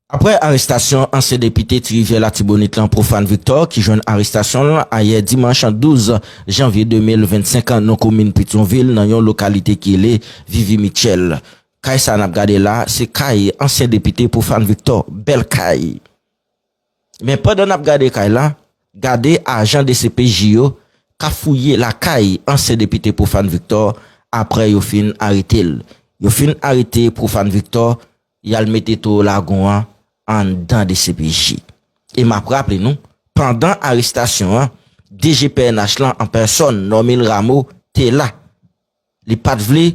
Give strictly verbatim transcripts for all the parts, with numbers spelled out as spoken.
Apre arestasyon ansyen depite Ti Rivyè Latibonit lan, Profane Victor, ki jwenn arestasyon l ayè dimanch douz janvye de mil vennsenk nan komin Petyonvil, nan yon lokalite ki rele Vivi Mitchell. Kay sa n ap gade la, se kay ansyen depite Profane Victor, bèl kay. Men pandan n ap gade kay la, gade ajan D C P J yo k ap fouye lakay ansyen depite Profane Victor apre yo fin arete l. Yo fin arete Profane Victor, y al mete Towo Lagon an anndan D C P J. E m ap raple nou, pandan arestasyon an, D G P N H lan an pèsòn, Normil Rameau, te la. Li pa t vle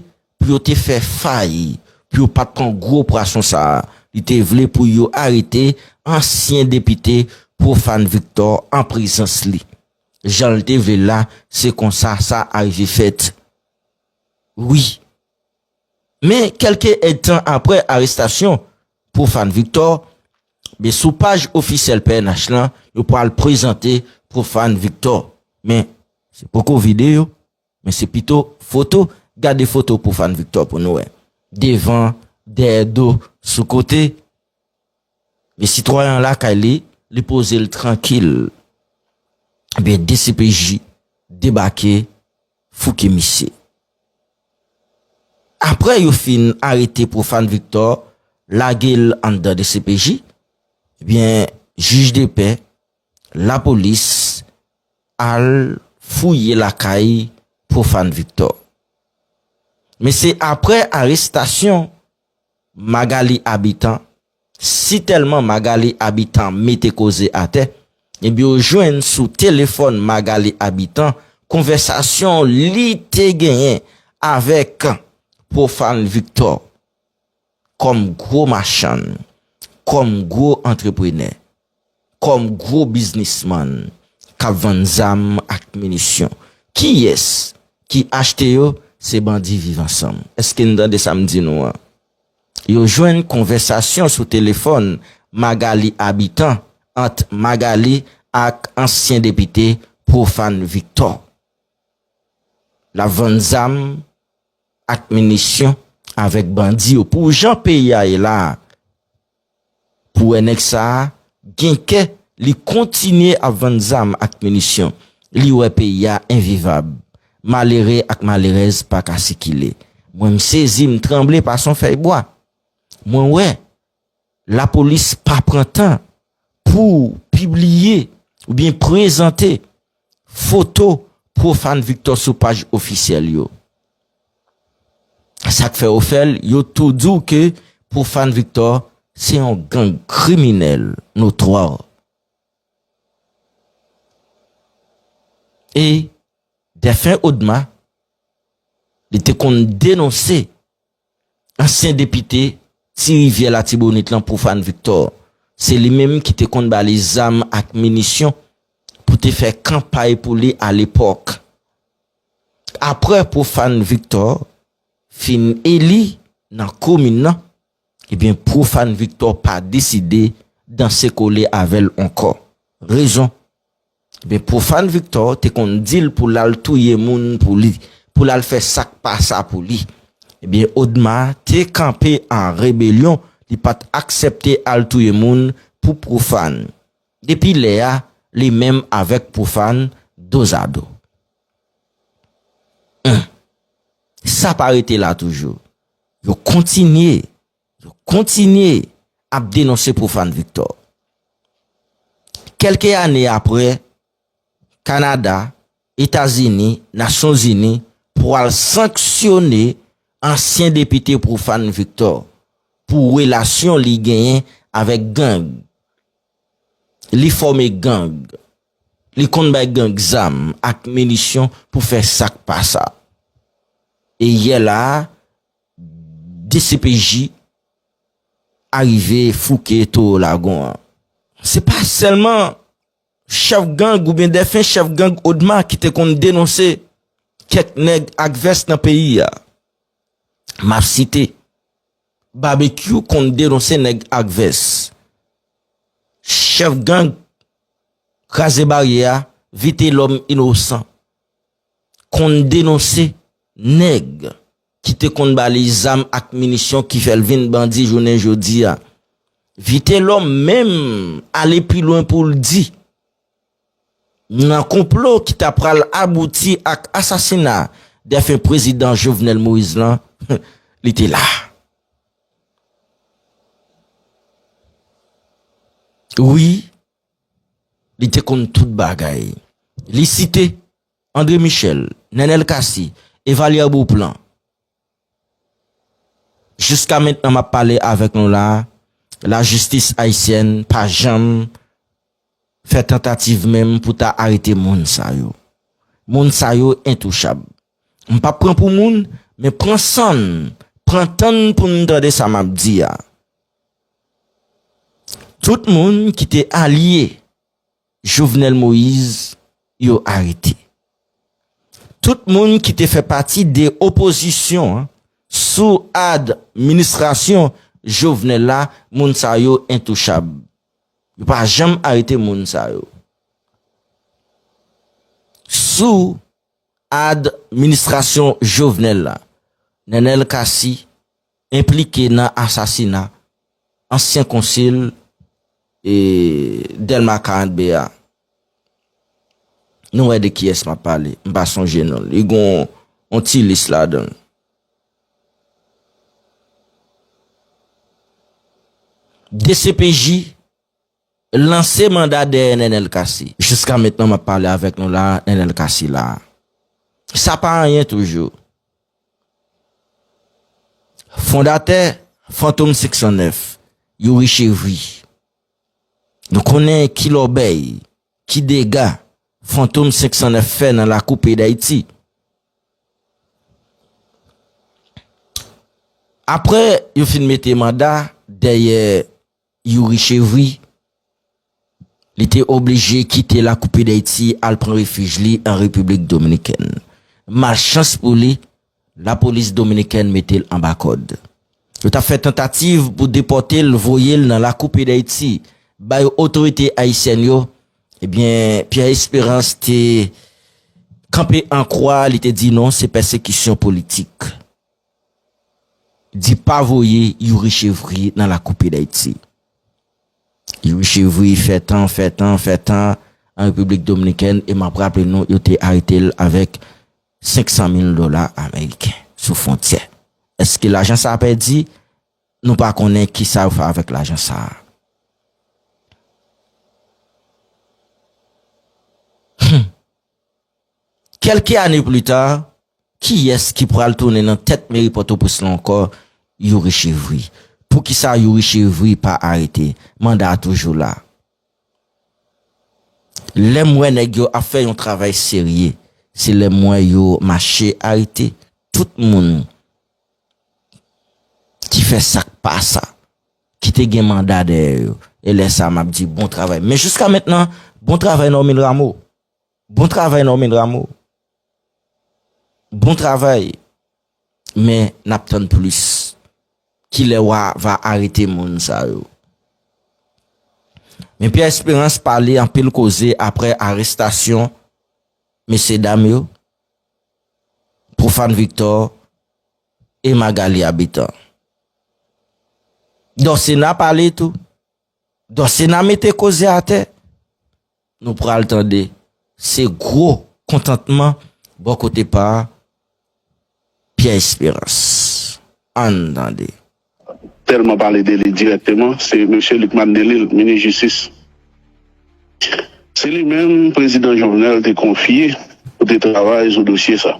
pou yo te fè fay, pou yo pa t pran gwo pwason sa a. Li te vle pou yo arete ansyen depite Profane Victor an prezans li. Jan l te vle l la, se konsa sa arive fèt. Wi. Men, kèlke èdtan apre arestasyon Profane Victor, men sou paj ofisyèl P N H lan, yo pral prezante Profane Victor. Men, se poko videyo, men se pito foto. Gade foto Profane Victor pou nou wè. Devan, dèyè do, sou kote. Men sitwayen an lakay li, li poze l trankil. Ebyen, D C P J debake, fouke misye. Apre yo fin arete Profane Victor, lage l anndan D C P J, ebyen, jij de pè, lapolis, al fouye lakay Profane Victor. Men se apre arestasyon Magalie Habitant, sitèlman Magalie Habitant mete koze atè, ebyen, yo jwenn sou telefòn Magalie Habitant konvèsasyon li te genyen avèk Profane Victor kòm gwo machann, kòm gwo antreprenè, kòm gwo biznismann k ap vann zam ak minisyon. Kiyès ki achte yo? Se bandi Viv Ansanm. Èske n tande sa m di nou an? Yo jwenn konvèsasyon sou telefòn Magalie Habitant ant Magalie ak ansyen depite Profane Victor. L ap vann zam ak minisyon avèk bandi yo. Pou jan peyi a ye la a, pou wè nèg sa a gen kè li kontinye ap vann zam ak minisyon. Li wè peyi a envivab. Malere ak malerèz pa ka sikile. Mwen, m sezi, m tranble pa son fèy bwa. Mwen wè lapolis pa pran tan pou pibliye oubyen prezante foto Profane Victor sou paj ofisyèl yo. Sa k fè yo fè l, yo tou di w ke Profane Victor se yon gang kriminèl notwa. E Dèfen Odma, li te konn denonse ansyen depite Ti Rivyè Latibonit lan, Profane Victor. Se li menm ki te konn ba li zam ak minisyon pou te fè kanpay pou li alepòk. Apre Profane Victor fin eli nan komin nan, ebyen, Profane Victor pa deside danse kole avè l ankò. Rezon? Ebyen, Profane Victor te konn di l pou l al touye moun pou li, pou l al fè sa k pa sa pou li. Ebyen, Odma te kanpe an rebelyon, li pa t aksepte al touye moun pou Profane. Depi lè a, li menm avèk Profane dozado. Humm. Sa pa rete la toujou. Yo kontinye, yo kontinye ap denonse Profane Victor. Kèlke ane apre, Kanada, Etazini, Nasyonzini pral sanksyone ansyen depite Profane Victor pou relasyon li genyen avèk gang. Li fòme gang. Li konn bay gang zam ak minisyon pou fè sa k pa sa. E yè la a, D C P J arive fouke Towo Lagon an. Se pa sèlman chèf gang oubyen dèfen chèf gang Odma ki te konn denonse kèk nèg ak vès nan peyi a. M ap site, Babekyou konn denonse nèg ak vès. Chèf gang Kraze Baryè a, Vitelòm Inosan, konn denonse nèg ki te konn ba li zam ak minisyon ki fè l vin bandi jounen jodi a. Vitelòm menm ale pi lwen pou l di, nan konplo ki ta pral abouti ak asasina dèfen prezidan Jovenel Moïse lan, li te la. Wi, li te konn tout bagay. Li site André Michel, Nenel Cassy, Evalière Beauplan. Jiska mentnan m ap pale avèk nou la, lajistis ayisyèn pa janm fè tantativ menm pou ta arete moun sa yo. Moun sa yo entouchab. M p ap pran pou moun, men pran san n, pran tan n pou n tande sa m ap di a. Tout moun ki te alye Jovenel Moïse yo arete. Tout moun ki te fè pati de opozisyon an sou administrasyon Jovenel la, moun sa yo entouchab. Yo pa janm arete moun sa yo. Sou administrasyon Jovenel la, Nenel Cassy enplike nan asasina ansyen konsil e Dèlma karant B a. Nou wè de kiyès m ap pale. M pa sonje non l. Li gon yon ti lis ladan l. D C P J lanse manda dèyè Nenel Cassy. Jiska mentnan m ap pale avèk nou la, Nenel Cassy la. Sa pa anyen toujou. Fondatè Fantom senk san nèf, Youri Chevry. Nou konnen ki lòbèy, ki dega Fantom senk san nèf fè nan lakou peyi Dayiti. Apre yo fin mete manda dèyè Youri Chevry, li te oblije kite lakou peyi Dayiti al pran refij li an Repiblik Dominikèn. Malchans pou li, lapolis dominikèn mete l anba kòd. Yo t ap fè tantativ pou depòte l, voye l nan lakou peyi Dayiti, bay otorite ayisyèn yo. Ebyen, Pierre Espérance te kanpe an kwa, li te di non, se pèsekisyon politik. Di pa voye Youri Chevry nan lakou peyi Dayiti. Youri Chevry fè tan, fè tan, fè tan an Repiblik Dominikèn, e m ap raple nou, yo te arete l avèk senk san mil dola ameriken sou fwontyè. Èske lajan sa a pèdi? Nou pa konnen kisa yo fè avèk lajan sa a. Hmm. Kèlke ane pli ta, kiyès ki pral tounen nan tèt meri Pòtoprens la ankò? Youri Chevry. Poukisa Youri Chevry pa arete? Manda a toujou la. Lè m wè nèg yo ap fè yon travay serye, se lè m wè yo mache arete tout moun ki fè sa k pa sa, ki te gen manda dèyè yo. E lè sa a, m ap di bon travay. Men jiska mentnan, bon travay Normil Rameau. Bon travay Normil Rameau. Bon travay. Men n ap tann plis. Kilè w a va arete moun sa yo? Men Pierre Espérance pale anpil koze apre arestasyon mesyedam yo, Profane Victor e Magalie Habitant. Dòsena pale tou. Dòsena mete koze atè. Nou pral tande se gwo kontantman bò kote pa Pierre Espérance. Ann tande. Tèlman pale de li dirèkteman, se mesye Lucmane Delille, minis jistis. Se li menm prezidan Jovenel te konfye pou te travay sou dosye sa.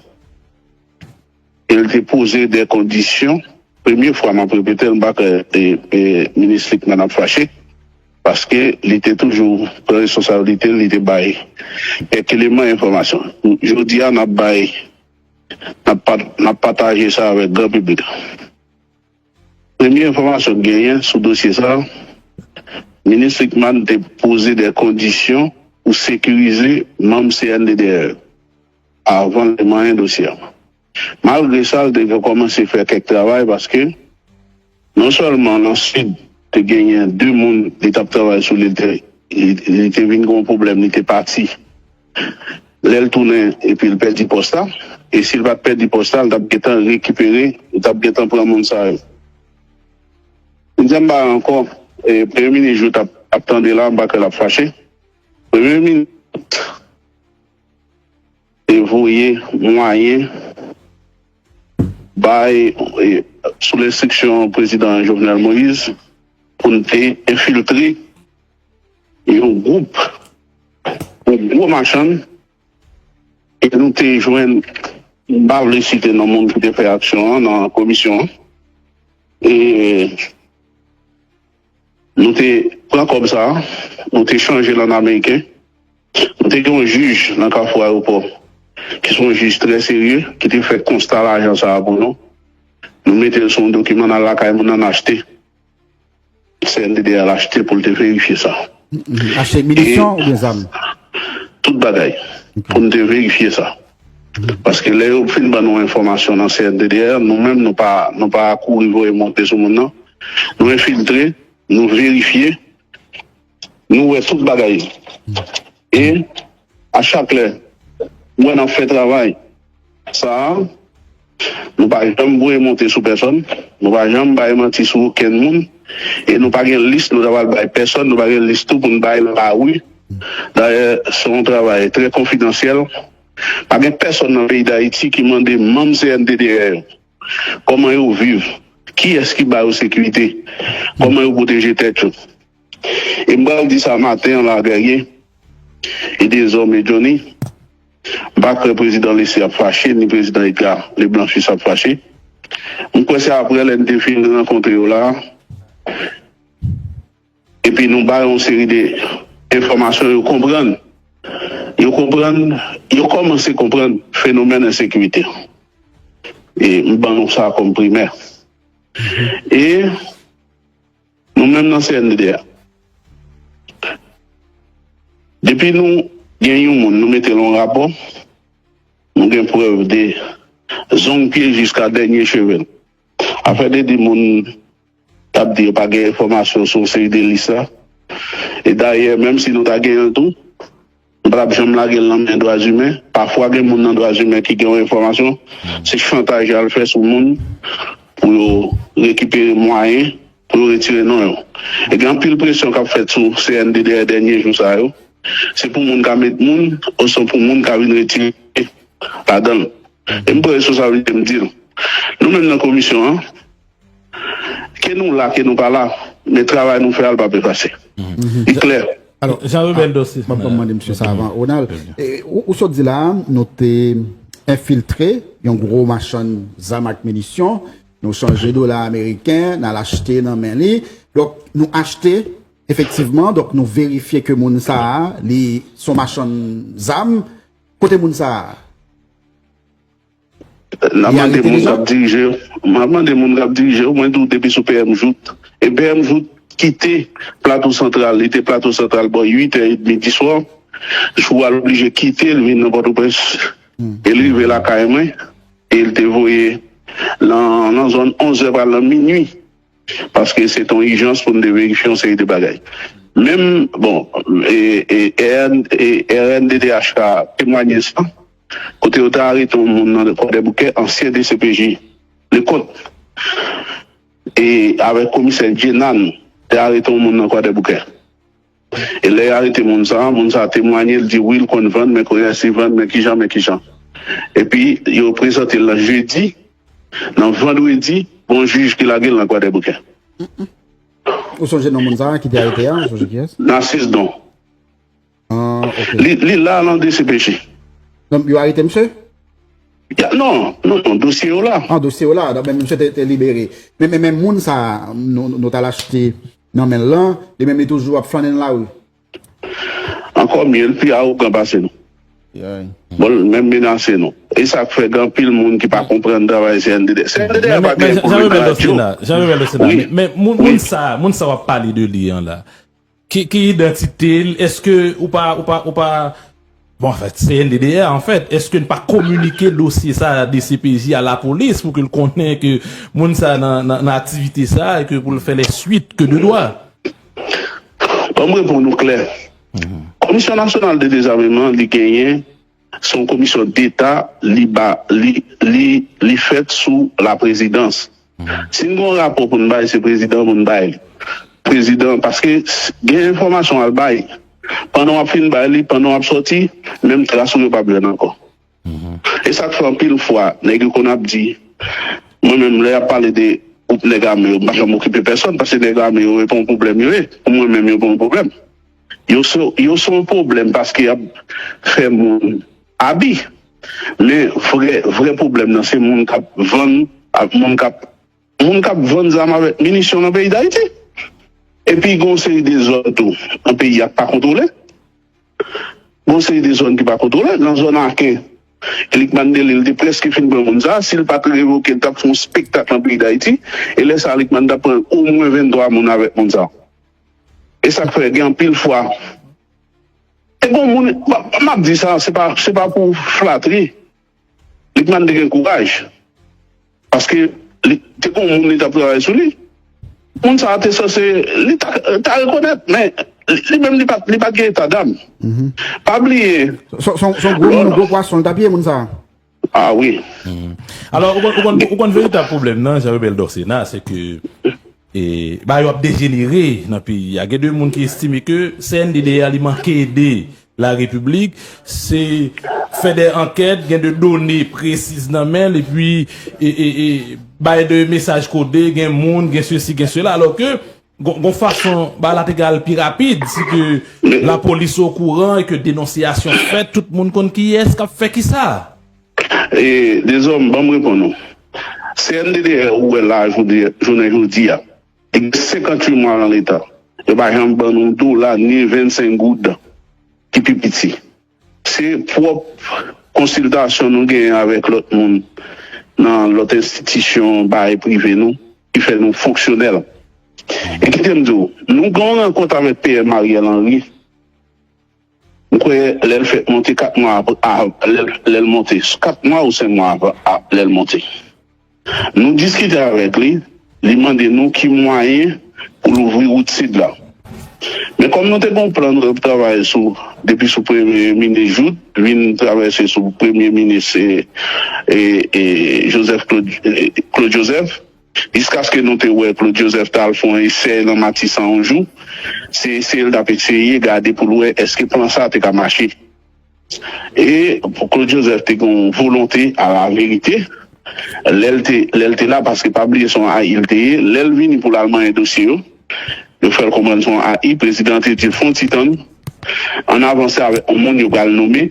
E l te poze de kondisyon. Premye fwa, m ap repete l, m pa kwè e, e, minis Lucmane ap fache, paske li te toujou pran responsablite l, li te bay kèk eleman enfòmasyon. Jodi a, n ap bay, n ap, pa- n ap pataje sa avèk gran piblik la. Premye enfòmasyon k genyen sou dosye sa, minis Lucmane te poze de kondisyon pou sekirize manm C N D D R avan l te manyen dosye a. Malgre sa, l te kòmanse fè kèk travay paske non sèlman nan Sid te genyen de moun li t ap travay sou li, li te, li, li te vin gen yon pwoblèm, li te pati. Lè l tounen epi l pèdi pòs la, e si l pa t pèdi pòs la, l t ap gentan rekipere, li t ap gentan pran moun sa yo. Li di m pa ankò, e, Premye Minis Jouthe ap, ap tande la, m pa kwè l ap fache. Premye Minis Jouthe te voye mwayen bay, e, sou lenstriksyon Prezidan Jovenel Moïse, pou n te enfiltre yon gwoup, yon gwo machann, e nou te jwenn, m pa vle site non moun ki te fè aksyon an nan komisyon an. E nou te pran kòb sa a, nou te chanje l an ameriken. Nou te gen yon jij nan Kafou Ayewopò, ki se yon jij trè serye, ki te fè konsta lajan sa a pou nou. Nou mete l sou yon dokiman, n al lakay moun nan, n achte. C N D D L achte pou l te verifye sa. Achte minisyon oubyen zam? Tout bagay. Pou n te verifye sa. Paske lè yo fin ban nou enfòmasyon nan C N D D L, nou menm nou pa, nou pa kouri voye monte sou moun nan. Nou enfiltre, nou verifye, nou wè tout bagay. E a chak lè, wè n ap fè travay sa a, nou pa janm voye monte sou pèsòn, nou pa janm bay manti sou okenn moun, e nou pa gen lis nou ta pral bay pèsòn, nou pa gen lis tou pou n bay nan lari. Dayè, se yon travay trè konfidansyèl. Pa gen pèsòn nan peyi Dayiti ki mande manm C N D D L yo kòman yo viv, kiyès ki ba yo sekirite, kòman yo pwoteje tèt yo. E m pral di sa maten an la, Guerrier, e dezòme Johnny, m pa kwè Prezidan Leslie ap fache, ni Prezidan Edgar Leblanc Fils ap fache. M kwè se aprè lè n te fin rankontre yo la, epi nou ba yo yon seri de enfòmasyon, yo konprann. Yo konprann, yo kòmanse konprann fenomèn ensekirite. E m ban nou sa kòm primè. E nou menm nan C N D D L, depi nou gen yon moun, nou mete l yon rapò, nou gen prèv de zong pye jiska dènye cheve l. Afè de di moun t ap di yo pa gen enfòmasyon sou yon seri de lis la. E dayè, menm si nou ta genyen l tou, nou pa t ap janm lage l nan men dwa imen. Pafwa gen moun nan dwa imen ki gen yon enfòmasyon, se chantaj y al fè sou moun pou yo rekipere mwayen pou yo retire non yo. E gen anpil presyon k ap fèt sou C N D D L dènye jou sa yo. Se pou moun ka met moun, osnon pou moun ka vin retire ladan l. E m pran responsablite m di l. Nou menm nan komisyon an, ke nou la, ke nou pa la, men travay nou fè a, l p ap efase. Li klè. Alò, Jean Rebel Dossier. M ap mande misye sa avan. Ronald, e, ou, ou sot di la, nou te enfiltre yon gwo machann zam ak minisyon, nou chanje dola ameriken, n al achte nan men li. Donk, nou achte, efektivman, donk nou verifye ke moun sa a, li se yon machann zam. Kote moun sa a? N ap mande moun k ap dirije yo. M ap mande moun k ap dirije yo. Mwen di w depi sou P M Jouthe. E P M Jouthe kite Plato Santral. Li te Plato Santral bò uit è edmi di swa. Jou a l oblije kite, l vin nan Pòtoprens. E l rive lakay mwen. E l te voye nan, nan zòn onz è pral nan minui. Paske se t on ijans pou n te verifye yon seri de bagay. Menm, bon, e, e, R N, e, R N D D H ka temwanye sa. Kote yo te arete yon moun nan Kwadèboukè, ansyen D C P J, Lekòt, e avèk komisè Djenan, te arete yon moun nan Kwadèboukè. E lè yo arete moun sa a, moun sa a temwanye, l di wi, l konn vann, men kounye a si vann, men kijan, men kijan. Epi, yo prezante l nan jedi, nan vandredi, gon jij ki lage l nan Kwadèboukè. Ou sonje non moun sa a ki te arete a? Ou sonje kiyès? Nasis Don. Ah, ok. Li, li la nan D C P J. Donk, yo arete misye? Ya, non, non, non, dosye yo la. Ah, dosye yo la. Donk, men misye te, te libere. Men, men, men moun sa a, nou, nou t al achte nan men l lan, li menm li toujou ap flannen nan lari. Ankò mye, l pi awogan pase nou. Bon, l menm menase nou. E sa k fè gen anpil moun ki pa konprann travay C N D D. C N D D a pa gen pou l radyo. Jean Rebel Dossena, men moun, moun sa, moun sa w ap pale de li an la, ki, ki idantite l, èske ou pa, ou pa, ou pa, bon, anfèt, C N D D A, anfèt, èske n pa kominike dosye sa a D C P J a lapolis pou ke l konnen ke moun sa nan, nan, nan aktivite sa a e ke pou l fè les suites que de droit? Ban m reponn ou klè. Komisyon Nasyonal de Dezameman, li genyen, se yon komisyon deta, li ba, li, li, li fèt sou laprezidans. Si n gen yon rapò pou n bay, se prezidan pou n bay li. prezidan, paske gen enfòmasyon w al bay. Pandan w ap fin bay li, pandan w ap sòti, menm tras ou yo p ap jwenn ankò. E sa k fè anpil fwa, nèg yo konn ap di, mwen menm, lè y ap pale de gwoup nèg ame yo, m pa janm okipe pèsòn, paske nèg ame yo, yo pa yon pwoblèm yo ye. Pou mwen menm, yo pa yon pwoblèm. Yo se, yo se yon pwoblèm paske y ap fè moun abi. Men vrè, vrè pwoblèm nan, se moun k ap vann, ak moun k ap, moun k ap vann zam avèk minisyon nan peyi Dayiti. Epi gen yon seri de zòn tou nan peyi a k pa kontwole. Gen yon seri de zòn ki pa kontwole. Nan zòn Aken, Lucmane Delille te prèske fin pran moun sa. Si l pa t revoke, l t ap fè yon spektak nan peyi Dayiti. E lè sa a, Lucmane t ap pran omwen venntwa moun avèk moun sa. E sa k fè gen anpil fwa. E bon, moun, m ap di sa, se pa, se pa pou flatri. Lucmane te gen kouraj. Paske li te gen yon moun li t ap travay sou li. Moun sa a te sanse, li ta, ta rekonèt, men li menm li pa, li pa t gen eta dam. Pa bliye. Se se- se yon gwo moun, gwo pwason, l t ap ye moun sa a. Ah wi. Alò, ou konn, ou konn, ou konn veritab pwoblèm nan, Jean Rebel Dorcéna, se ke e, bagay yo ap dejenere nan peyi a. Gen de moun ki estime ke C N D D A li manke ede la repiblik, se fè de ankèt, gen de done presiz nan men l, epi e, e, e, bay de mesaj kode, gen moun, gen sesi, gen sela, alò ke gon, gon fason bagay la te ka al pi rapid, si ke lapolis okouran e ke denonsiyasyon fèt, tout moun konn kiyès k ap fè kisa. E, Dezòm, ban m reponn ou. C N D D A ou wè la, jodi, jounen jodi a, li gen senkanntuit mwa nan leta. Yo pa janm ban nou dola ni vennsenk goud ki pi piti. Se pwòp konsiltasyon nou genyen avèk lòt moun nan lòt enstitisyon, bagay prive nou, ki fè nou fonksyonèl. E kite m di w, nou gen yon rankont avèk P M Ariel Henry, m kwè lè l fèk monte kat mwa apre, a, lè l, lè l monte, kat mwa ou senk mwa apre, a, lè l monte. Nou diskite avèk li, li mande nou ki mwayen pou louvri wout sid la. Men kòm nou te gen yon plan nou t ap travay sou, depi sou premye minis Jouthe, vin travèse sou premye minis e, e, e Joseph Claude, e, Claude Joseph, jiskaske nou te wè Claude Joseph t al fè yon esè nan Matisan yon jou, se eseye l t ap eseye gade pou l wè èske plan sa a te ka mache. E Claude Joseph te gen yon volonte a la verite. Lè l te, lè l te la, paske pa bliye se yon A I l te ye, lè l vini pou l al manyen dosye yo, yo fè l konprann se yon A I, prezidan an te di l fè yon ti tann, ann avanse avèk yon moun yo pral nonmen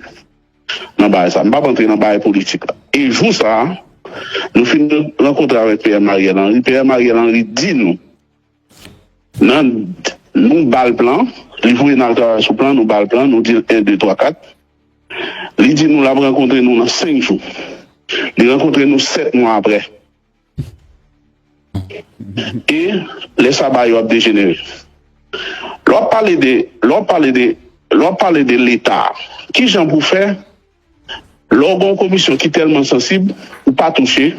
nan bagay sa. M p ap antre nan bagay politik la. E jou sa a, nou fin rankontre avèk P M Ariel Henry. P M Ariel Henry di nou, nan, nou ba l plan, li voye n al travay sou plan, nou ba l plan, nou di l en, de, twa, kat. Li di nou l ap rankontre nou nan senk jou. Li rankontre nou sèt mwa apre. E lè sa bagay yo ap dejenere. Lè w ap pale de, lè w ap pale de, lè w ap pale de Leta, kijan pou fè lè w gen yon komisyon ki tèlman sansib, ou pa touche,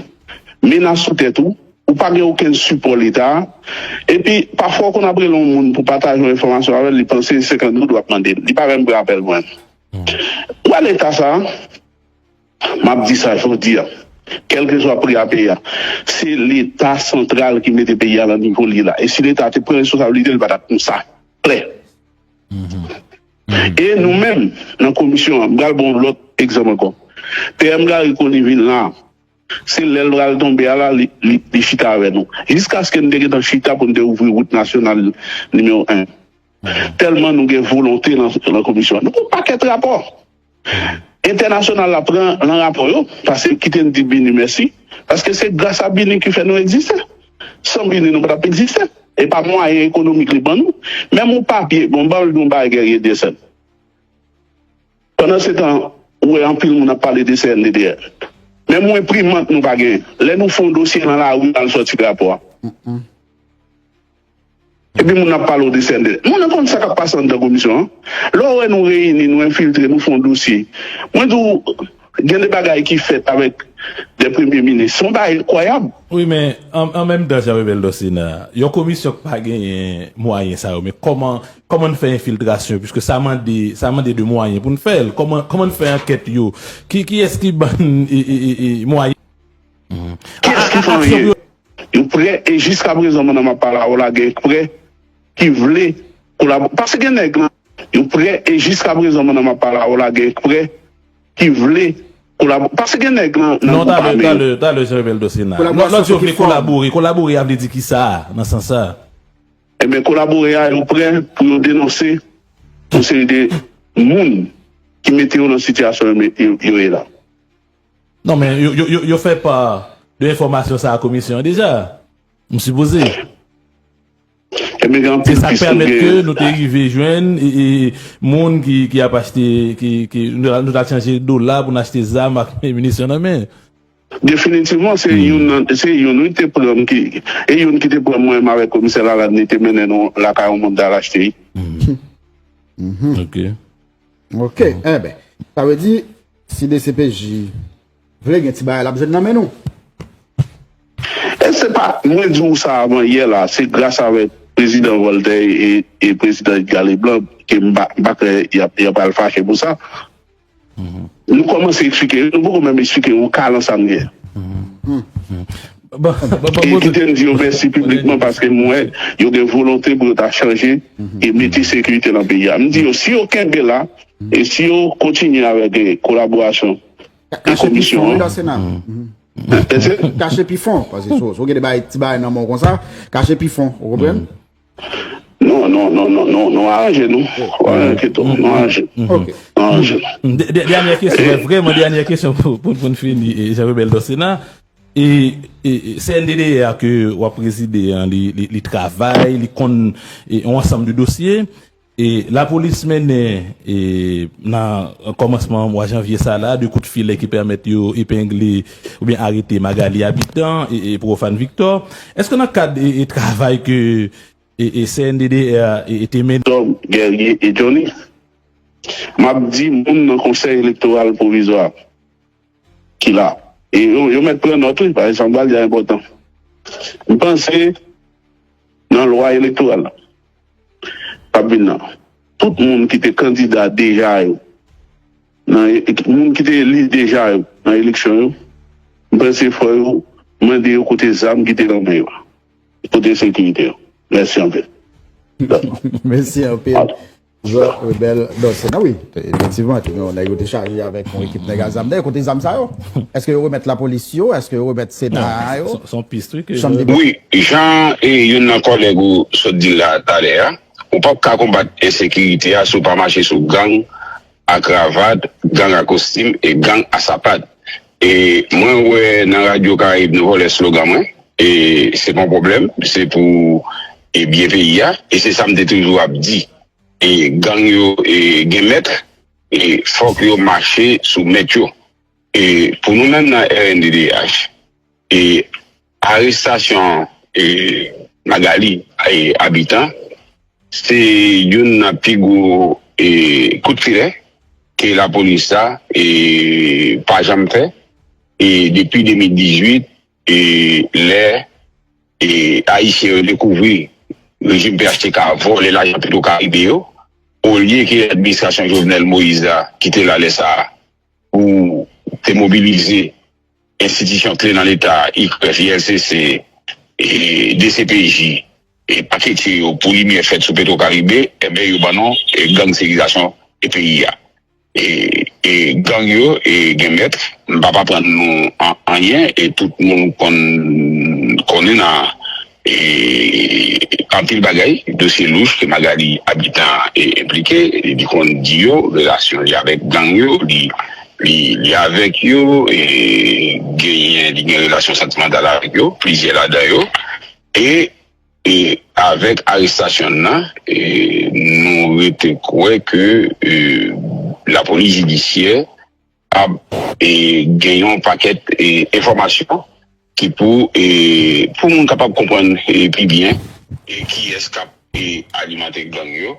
menas sou tèt ou, ou pa gen okenn sipò Leta, epi pafwa w konn ap rele yon moun pou pataje yon enfòmasyon avè l, li panse se senkant goud w ap mande l. Li pa menm pran apèl mwen. Ou wè Leta sa a, m ap di sa jodi a, kèlkeswa pri a peye a, se Leta santral ki mete peyi a nan nivo l ye la. E si Leta te pran responsablite l, li pa t ap konsa. Klè. E nou menm, nan komisyon an, m pral ba w lòt egzanp ankò. P M Garry Conille vin la, se lè l pral tonbe a la, li, li, li chita avè nou. Jiskaske n te gentan chita pou n te ouvri wout nasyonal nimewo en. Tèlman nou gen volonte nan, nan komisyon an. Nou gen yon pakèt rapò. Entènasyonal la pran nan rapò yo, paske kite n di BINUH mèsi, paske se gras a BINUH ki fè nou egziste. San BINUH nou pa t ap egziste. E pa mwayen ekonomik li ban nou. Menm yon papye, bon, ban m di yon bagay, Guerrier Descènes. Pandan se tan, ou wè anpil moun ap pale de C N D D A. Menm yon enprimant nou pa genyen. Lè nou fè yon dosye nan lari, n al sòti rapò a. Epi moun ap pale w de C N D D A. Moun nan konn sa k ap pase anndan komisyon an. Lè w wè nou reyini, nou enfiltre, nou fè yon dosye. Mwen di w, gen de bagay ki fèt avèk de premye minis. Se yon bagay enkwayab. Wi, men an, an menm tan, Jean Rebel Dorcéna, yon komisyon k pa genyen mwayen sa yo, men kòman, kòman n fè enfiltrasyon? Piske sa mande, sa mande de mwayen pou n fè l. Kòman, kòman n fè ankèt yo? Ki, kiyès ki ban n e, e, e, e, mwayen? Kiyès ki fè anyen? Yo prè, e jiskaprezan, pandan m ap pale avè w la, gen prè ki vle kolabore. Paske gen nèg lan, yo prè, e jiskaprezan, pandan m ap pale avè w la, gen prè ki vle kolabore. Paske gen nèg lan, nan gwoup ame yo. Non, talè, talè, talè, Jean Rebel Dosena. Lòt, lòt yo vle kolabore. Kolabore a vle di ki sa, nan sans sa? Ebyen, kolabore a, yo prè pou yo denonse yon seri de moun ki mete yo nan sitiyasyon yo, yo, yo ye la. Non, men yo, yo, yo, yo fè pa de enfòmasyon sa a komisyon an deja. M sipoze. Ebyen, gen anpil pis tou gen. Se sa k pèmèt ke nou te rive jwenn e, e, moun ki, ki ap achte, ki, ki, nou, nou t ap chanje dola pou n achte zam ak minisyon nan men. Definitivman, se youn nan, se youn, wi, te pran m ki, e youn ki te pran mwen menm avèk komisè Lalanne, li te mennen nou lakay yon moun t al achte, wi. Ok. Ok, enben, sa vle di, si D C P J vle gen ti bagay l ap jwenn nan men nou. E se pa, mwen di w sa avan yè la, se gras avèk prezidan Voltaire e, e prezidan Edgar Leblanc ke m pa, m pa kwè y ap, y ap al fache pou sa. Nou kòmanse eksplike yo, nou poko menm eksplike yo yon ka nan sa n gen. Bon, bon, bon, e kite m di yo mèsi piblikman paske m wè yo gen volonte pou yo ta chanje e mete sekirite nan peyi a. M di yo, si yo kenbe la, e si yo kontinye avèk, e, kolaborasyon e komisyon an. Kache pi fon, wi, Dòsena. Kache pi fon, paske si w, si w gen de bagay, ti bagay nan men w konsa, kache pi fon, ou konprann? Non, non, non, non, non, nou aranje nou. Ou pa enkyete w, nou aranje. Ok. Nou aranje nou. De-, de-, dènyè kesyon, men vrèman dènyè kesyon pou, pou, pou n fini, e, Jean Rebel Dòsena. E, e, e C N D D A ke w ap prezide an, li, li, li travay, li konn, e, yon ansanm de dosye. E lapolis mennen, e, nan kòmansman mwa janvye sa la, de kout filè ki pèmèt yo epengle oubyen arete Magalie Habitant e, e Profane Victor. Èske nan kad, e, e travay ke e, e C N D D A, e, e te mennen. Tom, Guerrier e Johnny. M ap di moun nan Konsèy Elektoral Pwovizwa ki la. E yo, yo mèt pran nòt, wi, paske sa m pral di a enpòtan. M panse nan lwa elektoral la k ap vin nan, tout moun ki te kandida deja yo, nan e-, moun ki te eli deja yo nan eleksyon yo, m panse fò yo mande yo kote zam ki te nan men yo, kote sekirite yo. Mèsi anpil. Mèsi anpil. Jean Rebel Dòsena, wi. Efektivman, te gen yon nèg yo te chaje avèk yon ekip nèg a zam. Dayè, kote zam sa yo? Èske yo remèt lapolis yo? Èske yo remèt sena a yo? Se, se yon pis, wi, ke Chanm de Wi, jan, e, youn nan kòlèg ou sot di l la talè a, ou p ap ka konbat ensekirite a si w pa mache sou gang a kravat, gang a kostim e gang a sapat. E mwen wè nan Radyo Karayib nou vòlè slogan mwen, e se pa yon pwoblèm, se pou, e, byen peyi a, e se sa m te toujou ap di. E gang yo, e, gen mèt, e fòk yo mache sou mèt yo. E pou nou menm nan R N D D H, e arestasyon, e, Magalie, e, Habitant, se youn nan pi gwo, e, kout filè ke lapolis la, e, pa janm fè. E depi de mil dizuit, e, lè, e, Ayisyen yo dekouvri rejim P H T K vòlè lajan Petwokaribe yo, olye ke administrasyon Jovenel Moïse la ki te la lè sa a, pou te mobilize enstitisyon kle nan Leta, I K R E F, I L C C, e D C P J, e paketye yo pou limyè fèt sou Petwokaribe, enben, yo ban non, e, gang sekirizasyon e peyi a. E, e gang yo, e, gen mèt, m p ap aprann nou an-, anyen, e tout moun konn, konnen nan, e, anpil bagay, dosye louch ke Magalie Habitant, e, enplike, e li konn di yo, relasyon li avèk gang yo, li, li, li avèk yo, e genyen, li gen relasyon santimantal avèk yo, plizyè ladan yo, e, e avèk arestasyon l nan, e nou rete kwè ke, e, lapolis jidisyè ap, e, gen yon pakèt, e, enfòmasyon ki pou, e, pou moun kapab konprann, e, pi byen, e, kiyès k ap, e, alimante gang yo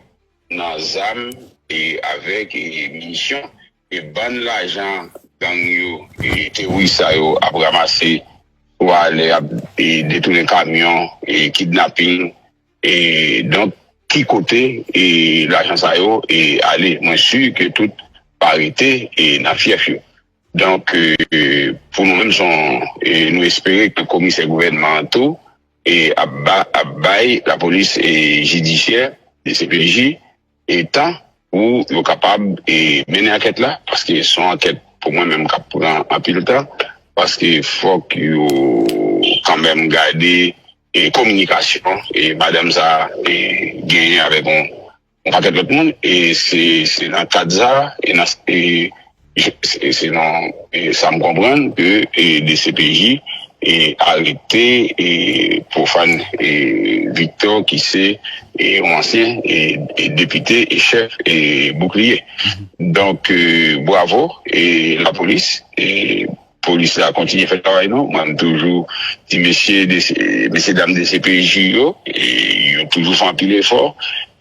nan zam, e, avèk, e, minisyon, e bann lajan gang yo, e, teworis sa yo ap ranmase, swa lè y ap, e, detounen kamyon, e, kidnaping, e donk, ki kote, e, lajan sa yo, e, ale? Mwen si ke tout pa rete, e, nan fyèf yo. Donk, e, pou nou menm, se yon, e, nou espere ke komisè gouvènman an tou, e ap ba, ap bay lapolis e jidisyè, D C P J, e tan pou yo kapab e mennen ankèt la, paske se yon ankèt pou mwen menm k ap pran anpil tan, paske fòk yo kanmenm gade e kominikasyon e madanm sa e genyen avèk yon yon pakèt lòt moun, e se se nan kad sa, e nan e se se nan e sa m konprann ke e D C P J e arete e Profane e Victor ki se e yon ansyen e e depite e chèf e Boukliye. Donk e bravo e lapolis e polis la kontinye fè travay nou. Mwen m toujou di mesye mesye dam D C P J yo, e yo toujou fè anpil efò,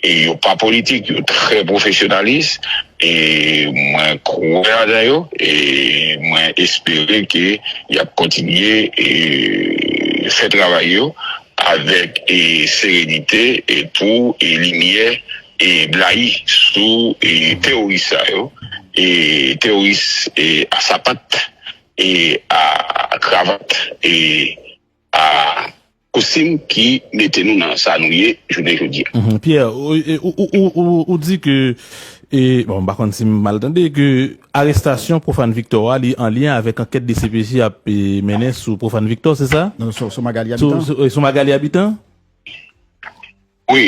e yo pa politik, yo trè pwofesyonalis, e mwen kwè ladan yo, e mwen espere ke y ap kontinye e fè travay yo avèk e serenite e pou e limyè e blayi sou e teworis sa yo, e teworis e a sapat e a kravat e a kostim ki mete nou nan sa nou ye jounen jodi a. Mhm. Pierre, ou, ou, ou, ou, ou, ou di ke, e, bon, m pa konn si m mal tande, ke arestasyon Profane Victor a, li an lyen avèk ankèt D C P J ap e, mennen sou Profane Victor, se sa? Non, sou, sou Magalie Sou, Habitant. Sou, e, sou Magalie Habitant? Wi.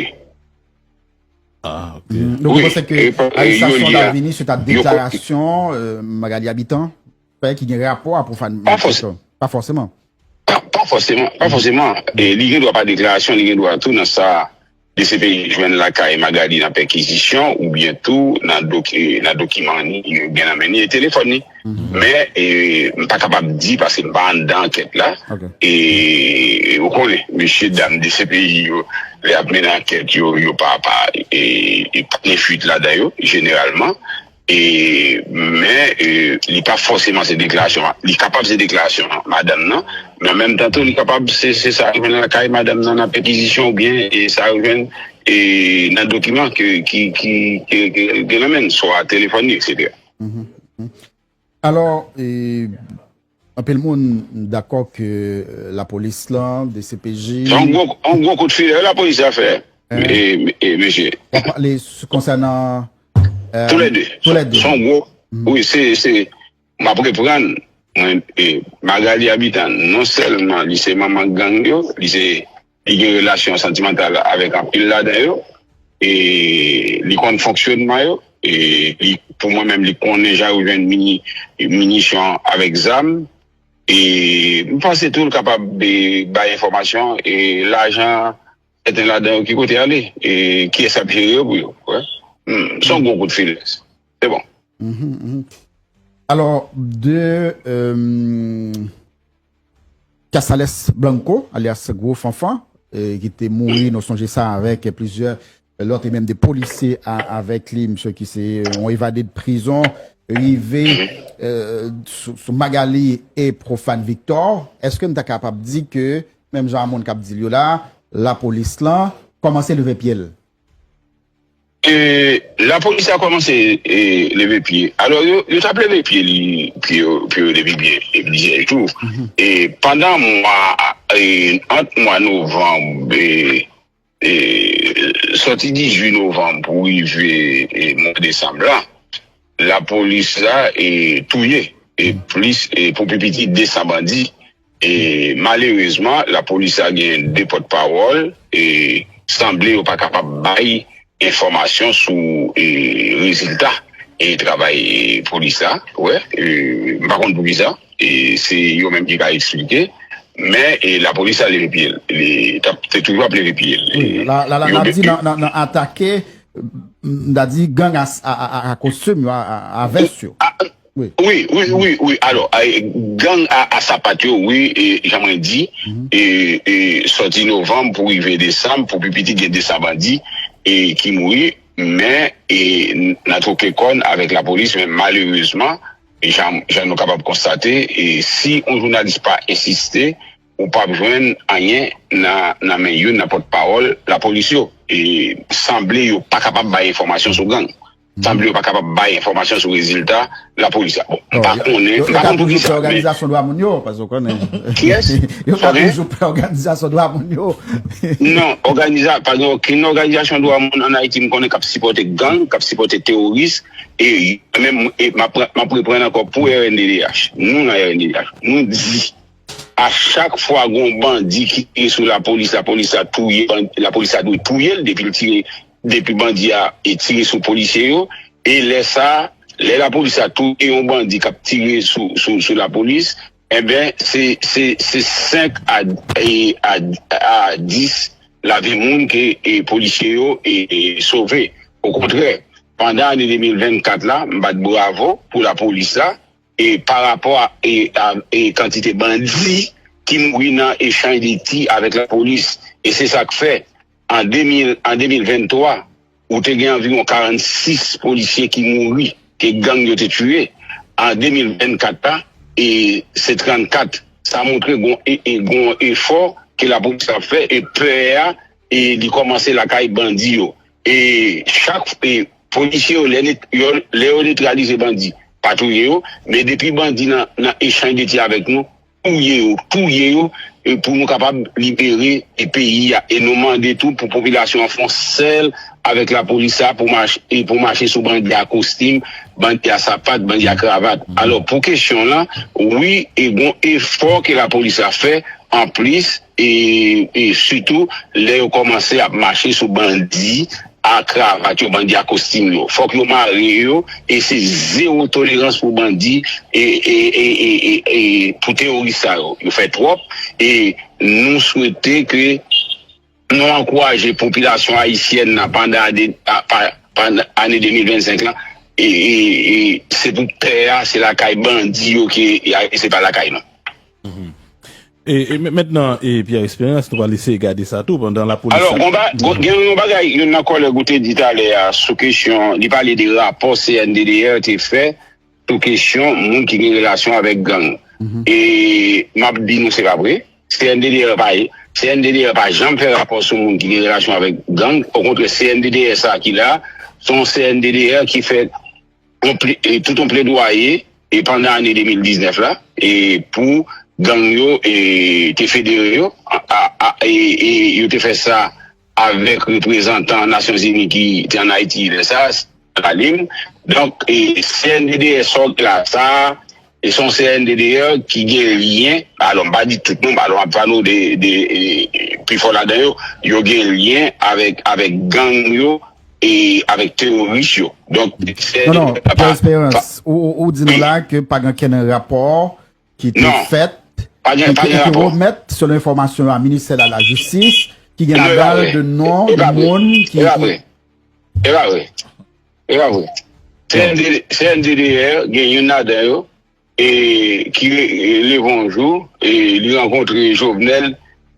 Ah, ok. Mm. Donk, ou panse ke arestasyon an vini suit a deklarasyon e, Magalie Habitant fè ki gen rapò a Profane Victor? Pa fòseman. Pa, pa fòseman, pa fòseman. E, li gen dwa pa deklarasyon, li gen dwa tou nan sa D C P J jwenn lakay Magalie nan pèkizisyon oubyen tou nan doki, nan dokiman li yo gen nan men li e telefòn li. Men e, m pa kapab di paske m pa anndan ankèt la. E, ou konnen, mesye dam D C P J yo, lè y ap mennen ankèt yo, yo pa, pa, e, e pa gen fuit ladan yo, jeneralman. E, men e, li pa fòseman se deklarasyon, li kapab se deklarasyon madanm nan, men an menm tan tou li kapab se, se sa yo jwenn lakay madanm nan nan pèkizisyon oubyen e sa yo jwenn e, nan dokiman ke, ki, ki, ki, ki, ki nan men l, swa telefòn li, etsetera. Alò, e, anpil moun dakò ke e, lapolis lan, D C P J. Se yon gwo, yon gwo kout filè lapolis la fè, e, e, mesye. W ap pale sou, konsènan e, Toulède. Toulède. Se yon gwo, wi, se, se, m ap reprann, mwen, e, Magalie Habitant, non sèlman li se manman gang yo, li se, li gen relasyon santimantal avèk anpil ladan yo, e li konn fonksyonman yo, e li, pou mwen menm, li konnen jan yo jwenn mini, minisyon avèk zam, e m panse tou l kapab e, bay enfòmasyon, e lajan sèten ladan yo ki kote ale, e kiyès ap jere yo pou yo, wè. Hmm, se yon gwo kout filè. Se bon. Mhm, mhm. Alò, de e, Casales Blanco, alyas Gwo Fanfan, e, ki te mouri, nou sonje sa, avèk plizyè lòt e menm de polisye a, avèk li, misye ki se yon evade de prizon, rive e, sou, sou Magalie e Profane Victor. Èske n ta kapab di ke, menm jan a moun k ap di l yo la, lapolis lan kòmanse leve pye l? E, lapolis la kòmanse e, leve pye. Alò, yo, yo t ap leve pye li, pye yo, pye yo depi byen, e, plizyè jou. E pandan mwa, e, ant mwa novanm, e, e, sòti dizuit novanm pou rive e, mwa desanm la, lapolis la e, touye e, plis e, pou pi piti de san bandi. E malerezman, lapolis la gen de pòtpawòl, e sanble yo pa kapab bay enfòmasyon sou e, rezilta e travay e, polis la. Wè, e, m pa konn poukisa. E se yo menm ki ka eksplike. Men e, lapolis la leve pye l. Li t ap, te toujou ap leve pye l. Wi, la, la, la, n ap di nan, nan, nan atake, m ta di gang a, a, a, a, a kostim yo, a, a, a vès yo. Wi. Wi, wi, wi, wi. Alò, e, gang a, a sapat yo, wi, e, jan mwen di, e, e, sòti novanm pou rive desanm, pou pi piti gen de san bandi e, ki mouri, men e, n ap twoke kòn avèk lapolis, men malerezman, jan, jan nou kapab konstate, e, si yon jounalis pa ensiste, ou p ap jwenn anyen nan, nan men youn nan pòtpawòl lapolis yo. E sanble yo pa kapab bay enfòmasyon sou gang. Sanble yo pa kapab bay enfòmasyon sou rezilta lapolis la. Bon, m pa konnen, m pa konn poukisa, men. Yo ka toujou pè òganizasyon dwa moun yo, paske w konnen. Kiyès? Yo ka toujou pè òganizasyon dwa moun yo. Non, òganiza, pa gen okenn òganizasyon dwa moun ann Ayiti m konnen k ap sipòte gang, k ap sipòte teworis, e menm, e m ap, m ap reprann ankò pou R N D D H. Nou nan R N D D H. Nou di, a chak fwa gon bandi ki tire sou lapolis, lapolis la touye, bandi, lapolis la dwe touye l depi l tire, depi bandi a e tire sou polisye yo. E lè sa, lè lapolis la touye yon bandi k ap tire sou, sou, sou lapolis, enben, se, se, se senk a, e, a, a dis lavi moun ke, e, polisye yo, e, e, sove. Okontrè, pandan ane de mil vennkat la, m bat bravo pou lapolis la, e pa rapò a, e, a, e kantite bandi ki mouri nan echanj de ti avèk lapolis. E se sa k fè, an de mil, an de mil venntwa, ou te gen anviwon karannsis polisye ki mouri, ke gang yo te tiye. An de mil vennkat la, e se trannkat. Sa montre gon, e, e gon efò ke lapolis ap fè, e pè a, e li kòmanse lakay bandi yo. E chak, e polisye yo, lè net-, yo, lè yo netralize bandi, pa touye yo, men depi bandi nan, nan echanj de ti avèk nou, touye yo, touye yo, e pou nou kapab libere, e peyi a. E nou mande tou pou popilasyon an fè yon sèl avèk lapolis la pou mache, e pou mache sou bandi a kostim, bandi a sapat, bandi a kravat. Alò, pou kesyon lan, wi, e gon efò ke lapolis la fè, anplis, e, e sitou lè yo kòmanse ap mache sou bandi a kravat yo, bandi a kostim yo. Fòk yo mare yo, e se zewo tolerans pou bandi, e, e, e, e, e, e pou teworis sa yo. Yo fè twòp, e nou swete ke nou ankouraje popilasyon ayisyèn nan pandan ane, a, pa, pandan ane de mil vennsenk lan, e, e, e se pou tè a, se lakay bandi yo ki, e, se pa lakay nou. E, e men-, mentnan, e, Pierre Espérance, nou pral eseye gade sa tou, pandan lapolis Alò, ap gon ba-, gon, gen yon bagay, youn nan kòlèg ou te di talè a, sou kesyon, li pale de rapò C N D D R te fè sou kesyon moun ki gen relasyon avèk gang. E m ap di nou se pa vre. C N D D R pa, C N D D R pa janm fè rapò sou moun ki gen relasyon avèk gang. Okontrè, C N D D R sa ki la, se yon C N D D R ki fè yon ple-, e, tout yon pledwaye, e, pandan ane de mil diznèf la, e, pou gang yo, e, te federe yo, a, a, a, e, e yo te fè sa avèk reprezantan Nasyonzini ki te ann Ayiti lè sa a, Salim. Donk, e, C N D D R sa w la sa a, e se yon C N D D R ki gen lyen, alò, m pa di tout non, alò, m ap pale w de, de, e, e, pifò ladan yo, yo gen lyen avèk, avèk gang yo, e avèk teworis yo. Donk, se Non, non, Pierre Espérance, ou, ou, ou di nou la ke pa gen kenn rapò ki te fèt, ki te remèt, selon enfòmasyon yo, a ministè de la jistis, ki gen ladan l de non de moun ki, ki E pa vre. E pa vre. C N D D, C N D D R, gen youn ladan yo, e, ki re-, e, leve yon jou, e, li rankontre Jovenel,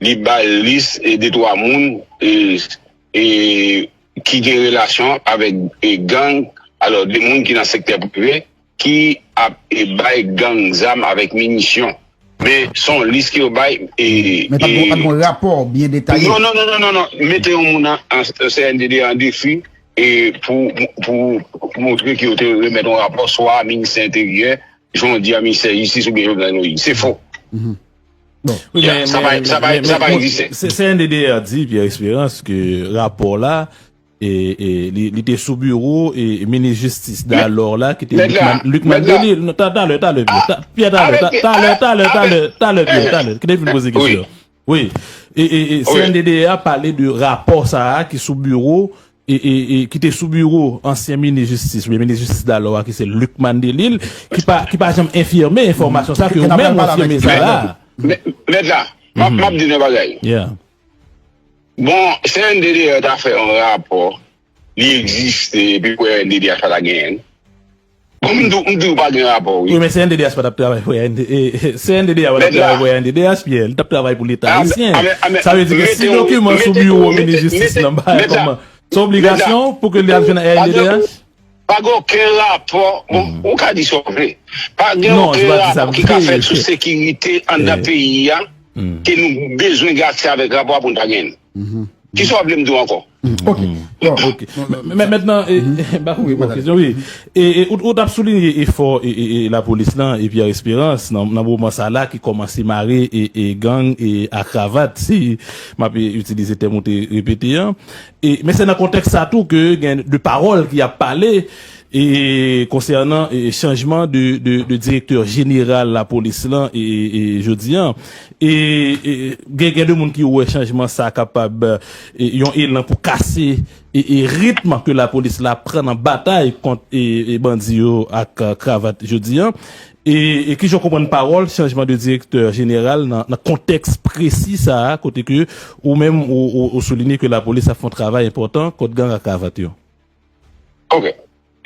li ba l lis, e, de twa moun, e, e, ki gen relasyon avèk, e, gang, alò, de moun ki nan sektè prive, ki ap, e, bay gang zam avèk minisyon. Men, se yon lis ke yo bay, e, Men pa t gon, e, pa t gon rapò byen detaye. Non, non, non, non, non, non. Mete yon moun an, an C N D D an defi, e, pou, pou, pou montre ke yo te remèt yon rapò, swa a ministè enteryè, jan w di a ministè jistis oubyen Jovenel Moïse. Se fo. Bon. Wi, Ya, men, sa pa, men, sa pa, men, sa men, pa bon, egziste. Se, C N D D R di, Pierre Espérance, ke rapò la, e, e, li, li te sou biwo, e, minis jistis Men, dalò la, ki te men Luc la, Man-, Luc men la. Mandelil. Non, ta-, talè, talè, Pierre. Ah, Ta-, Pierre, talè, avec, ta-, talè, ah, talè, avec, talè, talè, Pierre, talè. Kite m fin poze wi. Kesyon. Wi. E, e, e, Wi. C N D D A pale de rapò sa a ki sou biwo, e, e, e, ki te sou biwo ansyen minis jistis, oubyen minis jistis dalò a, ki se Luc Mandelil, ki pa, ki pa janm enfime enfòmasyon sa ke yo menm yo enfime sa la. Men, men la, m ap, m ap di nou yon bagay. Yeah. Bon, C N D D A ta fè yon rapò, li egziste, epi pou R N D D H pa ta genyen l. Bon, m di w, m di w pa gen rapò, wi. Wi, men C N D D H pa t ap travay pou R N D, e, e, C N D D A pa t ap travay pou R N D D H, Pierre. Li t ap travay pou Leta ayisyen. Sa vle di ke si dokiman sou biwo minis jistis lan, ba, kòman? Se obligasyon pou ke li al jwenn R N D D H? Pa gen okenn rapò. Bon, ou ka di sa w vle. Pa gen okenn rapò ki ka fèt sou sekirite anndan peyi a ke nou bezwen gen aksè avèk rapò a pou n ta genyen l. Kisa w ap vle m di w ankò? Ok. Bon, ok. Men mentnan, m pa konprann kesyon, wi. E, e, ou, ou t ap soulinye efò e, e, e lapolis lan e Pierre Espérance nan, nan moman sa la ki kòmanse mare e, e gang e a kravat, si m ap itilize tèm ou te repete an. E, men se nan kontèks sa tou ke gen de pawòl ki ap pale e konsènan e, chanjman de, de, de direktè jeneral lapolis lan e, e, e jodi an. E, e gen, gen de moun ki wè chanjman sa kapab e, yon elan pou kase e, e ritm ke lapolis la pran nan batay kont e, e bandi yo ak e, kravat jodi an. E, e kijan w konprann pawòl chanjman de direktè jeneral nan, nan kontèks presi sa a, kote ke ou menm ou, ou, ou soulinye ke lapolis ap fè yon travay enpòtan kont gang ak kravat yo? Ok.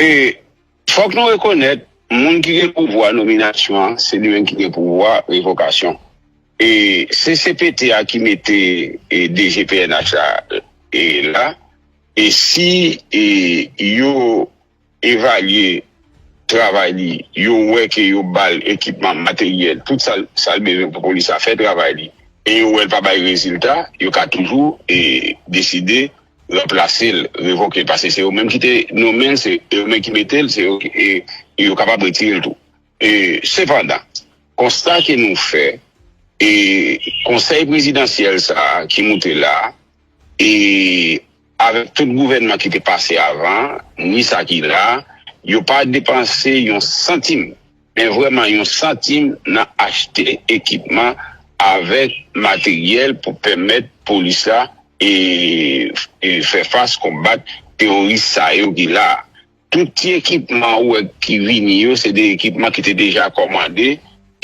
E fòk nou rekonèt, moun ki gen pouvwa nominasyon an, se li menm ki gen pouvwa revokasyon. E se C P T a ki mete e, D G P N H la, e, la. E si e, yo evalye travay li, yo wè ke yo ba l ekipman, materyèl, tout sa, sa l bezwen pou polis la fè travay li, e yo wè l pa bay rezilta, yo ka toujou e, deside ranplase l, revoke l, paske se yo menm ki te nonmen l, se yo menm ki mete l, se yo ki, e, yo kapab retire l tou. E, sepandan, konsta ke nou fè, e, konsèy prezidansyèl sa a ki moute la, e avèk tout gouvènman ki te pase avan, ni sa ki la, yo pa depanse yon santim, men vrèman yon santim nan achte ekipman avèk materyèl pou pèmèt polis la e, e fè fas konbat teworis sa yo ki la. Tout ti ekipman ou wè ki vini yo, se de ekipman ki te deja kòmande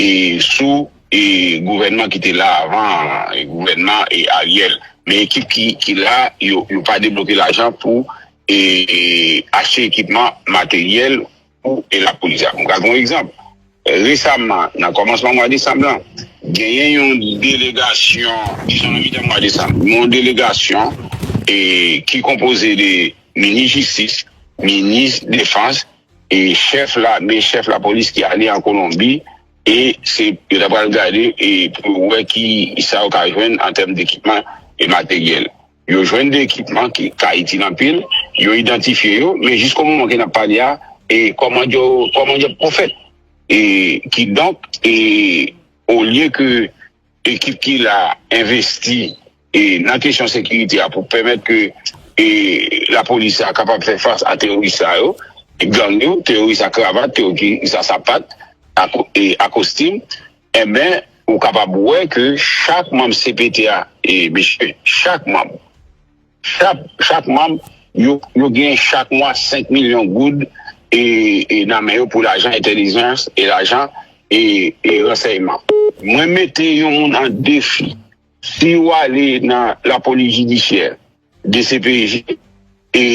e sou e gouvènman ki te la avan, e gouvènman e Ariel. Men ekip ki, ki la, yo, yo pa debloke lajan pou e, e achte ekipman, materyèl pou e lapolis la. M ka ba w yon egzanp. Resaman, nan kòmansman mwa desanm lan, genyen yon delegasyon, dijon nan mitan mwa desanm, yon delegasyon e, ki konpoze de minis jistis, minis defans, e chèf lame, chèf lapolis ki ale an Kolonbi, e se yo ta pral gade e pou wè ki sa yo ka jwenn an tèm dekipman e materyèl. Yo jwenn de ekipman ki ka itil anpil, yo idantifye yo, men jisko moman ke n ap pale a, e kòman yo, kòman yo pwofèt. E kidonk, e olye ke ekip ki la envesti e nan kesyon sekirite a pou pèmèt ke e lapolis la kapab fè fas a teworis sa yo, gang yo, teworis a kravat, teworis a sapat, a ko- e a kostim, enben, ou kapab wè ke chak manm C P T a, e mesye, chak manm, chak, chak manm, yo, yo gen chak mwa senk milyon goud e, e nan men yo pou lajan entèlijans e lajan e, e ransèyman. Mwen mete yon moun an defi. Si w ale nan lapolis jidisyè, D C P J, e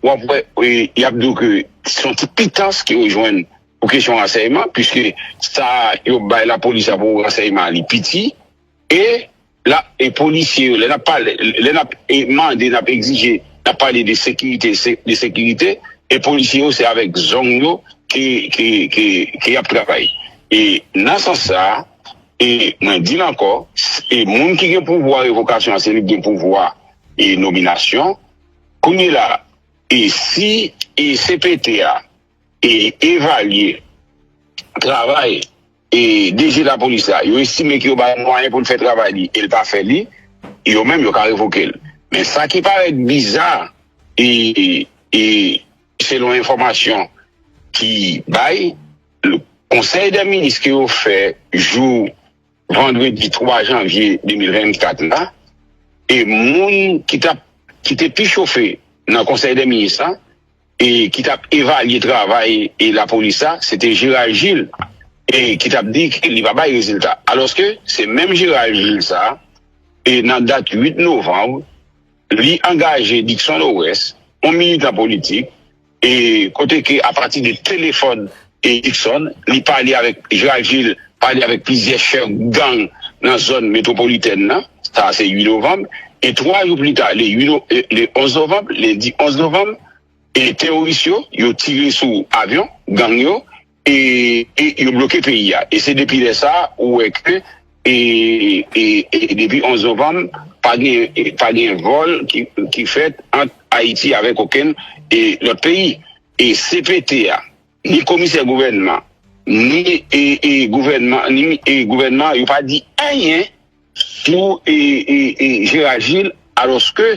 w ap wè, e, y ap di w ke se yon ti pitans ke yo jwenn pou kesyon ransèyman, piske sa yo bay lapolis la pou ransèyman li piti, e la, e polisye yo, lè n ap pale, lè n ap e mande, n ap egzije, n ap pale de sekirite, se, de sekirite, e polisye yo, se avèk zong yo ke, ke, ke, ke y ap travay. E nan sans sa, e mwen di l ankò, e moun ki gen pouvwa revokasyon an, se li ki gen pouvwa e nominasyon. Kounye la, e si e C P T a e evalye travay e D G lapolis la, yo estime ke yo ba l mwayen pou l fè travay li e l pa fè li, yo menm yo ka revoke l. Men sa ki parèt biza, e, e selon enfòmasyon ki bay, Konsèy dè minis ke yo fè jou vandredi twa janvye de mil vennkat la, e moun ki t ap, ki te pi chofe nan konsèy dè minis la, e ki t ap evalye travay e lapolis la, se te Gérald Gilles, e ki t ap di ke li pa bay rezilta. Alòske se menm Gérald Gilles sa, e nan dat uit novanm, li angaje Dickson Norès, yon militan politik, e kote ke apati de telefòn e Dickson, li pale avèk Gérald Gilles, pale avèk plizyè chèf gang nan zòn metwopolitèn nan, sa se uit novanm, e twa jou pli ta, le uit no- e, le onz novanm, lendi onz novanm, e teworis yo, yo tire sou avyon gang yo, e, e yo bloke peyi a. E se depi lè sa a, ou wè ke e, e, e depi onz novanm, pa gen, e, pa gen vòl ki, ki fèt ant Ayiti avèk okenn, e, lòt peyi. E C P T a, ni komisè gouvènman, ni, e, e, gouvènman, ni, e, gouvènman, yo pa di anyen sou, e, e, e, Gérard Gilles, alòske,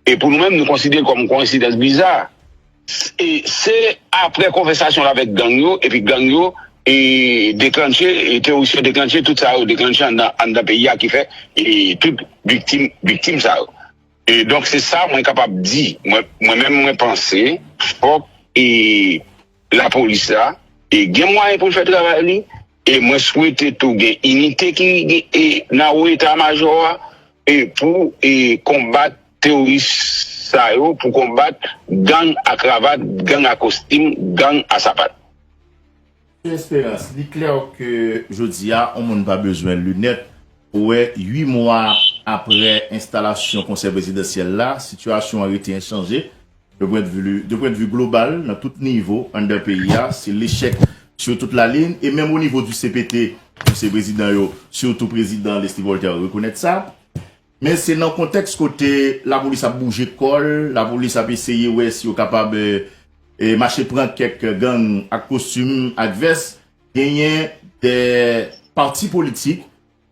e pou nou menm, nou konsidere l kòm koyensidans biza. E se apre konvèsasyon l avèk gang yo, epi gang yo, e, deklannche, e, teworis yo deklannche, tout sa yo deklannche anndan, anndan peyi a ki fè, e, tout viktim, viktim sa yo. E donk, se sa mwen kapab di. Mwen, mwen menm, mwen panse, fòk, e, lapolis la, e, gen mwayen pou l fè travay li, e mwen swete tou gen inite ki, e, nan wo eta majò a, e, pou, e, konbat teworis sa yo, pou konbat gang a kravat, gang a kostim, gang a sapat. Mesye Espérance, li klè ke jodi a, yon moun pa bezwen linèt pou wè uit mwa apre enstalasyon konsèy prezidansyèl la, sitiyasyon an rete enchanje. De pwendvi, de pwendvi global, nan tout nivo, anndan peyi a, se lechèk sou tout lalin, e menm o nivo di C P T, konsèy prezidan yo, sitou prezidan Leslie Voltaire rekonèt sa. Men se nan kontèks kote lapolis ap bouje kò l, lapolis ap eseye wè si yo kapab, e, e, mache pran kèk gang ak kostim, ak vès, genyen de pati politik,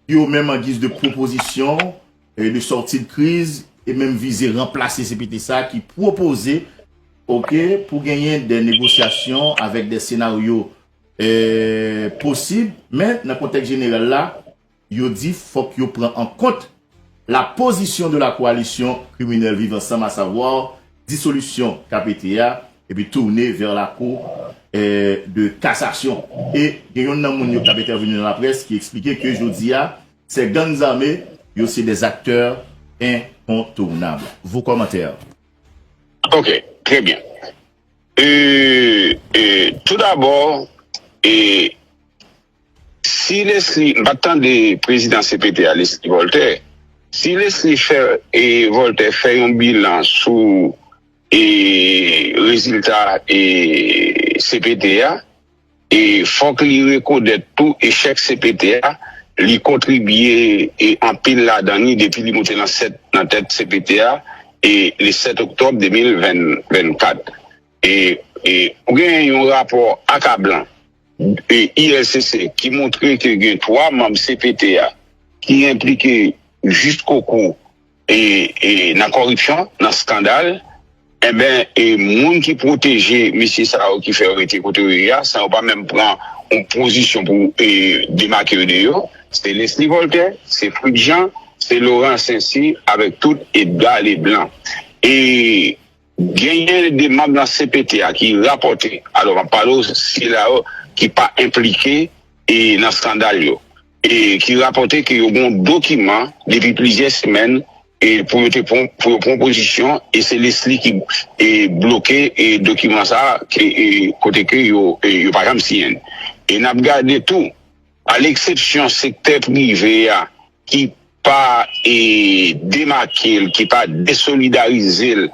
yo menm an giz de pwopozisyon, e, de sòti de kriz, e menm vize ranplase C P T sa ki pwopoze, oke, pou genyen de negosyasyon avèk de senaryo, e, posib, men nan kontèks jeneral la, yo di fòk yo pran an kont la position de la coalition criminelle Viv Ansanm, à savoir dissolution K P T a, epi tourner vers la cour, euh, de cassation. E gen youn nan moun yo k ap entèvini nan laprès ki eksplike ke jodi a, ces gangs armés, yo se des acteurs incontournables. Vos commentaires. Ok, très bien. Euh, euh, tout d'abord, et si Leslie, m pa t tande prezidan C P T a, Leslie Voltaire, si Leslie fè, e, Voltaire fè yon bilan sou, e, rezilta, e, C P T a, e fòk li rekonèt tou echèk C P T a, li kontribye, e, anpil ladan li depi li moute nan sèt, nan tèt C P T a, e, le sèt oktòb de mil vennkat. E, e, ou gen yon rapò akablan, e, I L C C ki montre ke gen twa manm C P T a ki enplike jiskokou, e, e, nan kòripsyon, nan eskandal, enben, e, moun ki pwoteje mesye sa yo ki fè yo rete kote yo ye a, san yo pa menm pran yon pozisyon pou, e, demake yo de yo, se Leslie Voltaire, se Fritz Jean, se Laurent Saint-Cyr, avèk tout Edgar Leblanc. E, genyen de manm nan C P T a ki rapòte, alò, m ap pale w sila yo ki pa enplike, e, nan eskandal yo, e ki rapòte ke yo gen yon dokiman depi plizyè semèn, e, pou yo te pran, pou yo pran pozisyon, e se Leslie ki, e, bloke, e, dokiman sa a, ke, e, kote ke yo, e, yo pa janm siyen l. E n ap gade tou, a leksepsyon sektè prive a, ki pa, e, demake l, ki pa desolidarize l